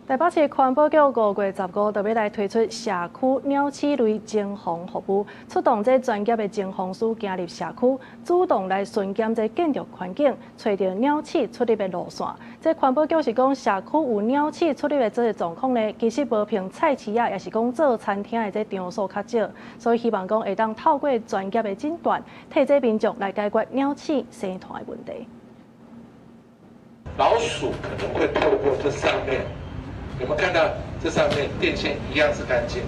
台北市環保局5月15就欲來推出社區鳥鼠類偵防服務，出動這專業的偵防師行入社區，主動來巡檢這建築環境，揣著鳥鼠出入的路線。這環保局是講，社區有鳥鼠出入的這個狀況呢，其實無憑菜市仔，抑是講做餐廳的這場所較少，所以希望講會當透過專業的診斷，替這民眾來解決鳥鼠生湠的問題。老鼠可能會透過這上面。有沒有看到這上面電線一樣是乾淨的？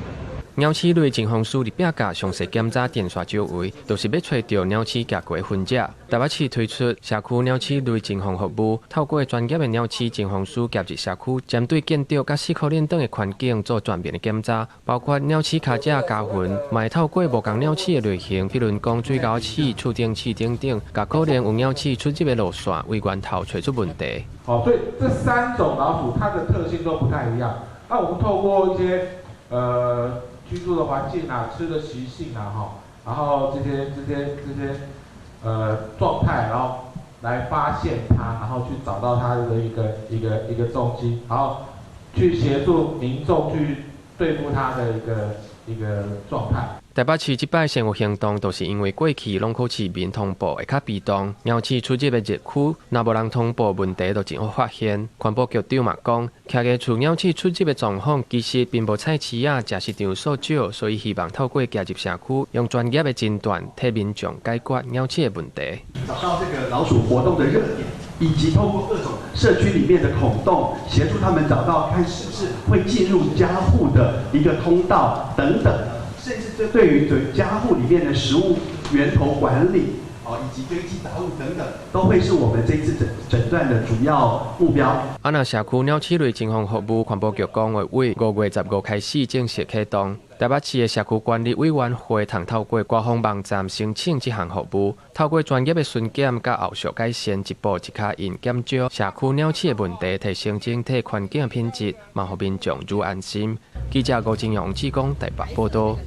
鳥鼠類偵防師佇壁角詳細檢查電線周圍，就是欲揣著鳥鼠行過的痕跡。台北市推出社區鳥鼠類偵防服務，透過專業的鳥鼠偵防師行入社區，針對建築佮四箍輪等的環境做全面的檢查，包括鳥鼠跤跡鉸痕，嘛會透過無仝鳥鼠的類型，比如講水鷗鼠、觸頂鼠等等，共可能有鳥鼠出入的路線為源頭揣出問題。好，所以這三種老鼠它的特性都不太一樣。那我們透過一些居住的環境啊，吃的習性啊，哈，然後這些狀態，然後來發現它，然後去找到它的一個蹤跡，然後去協助民眾去對付它的一個狀態。台北市這擺先有行動，就是因為過去攏靠市民通報會較被動，鳥鼠出入的熱區，若無人通報，問題就真好發現。環保局長嘛講，徛家厝鳥鼠出入的狀況，其實並無菜市仔、食食場所少，所以希望透過行入社區，用專業的診斷，替民眾解決鳥鼠的問題。找到這個老鼠活動的熱點，以及透過各種社區裡面的孔洞，協助他們找到看是不是會進入家戶的一個通道等等。甚至這對於對家戶裡面的食物源頭管理，哦，以及堆積雜物等等，都會是我們這次診斷的主要目標。啊，若社區鳥鼠類偵防服務，環保局講會為5月15開始正式啟動。台北市的社區管理委員會通透過官方網站申請這項服務，透過專業的巡檢佮後續改善，一步一跤印減少社區鳥鼠的問題，提升整體環境品質，嘛予民眾愈安心。記者吳金陽、志剛台北報道。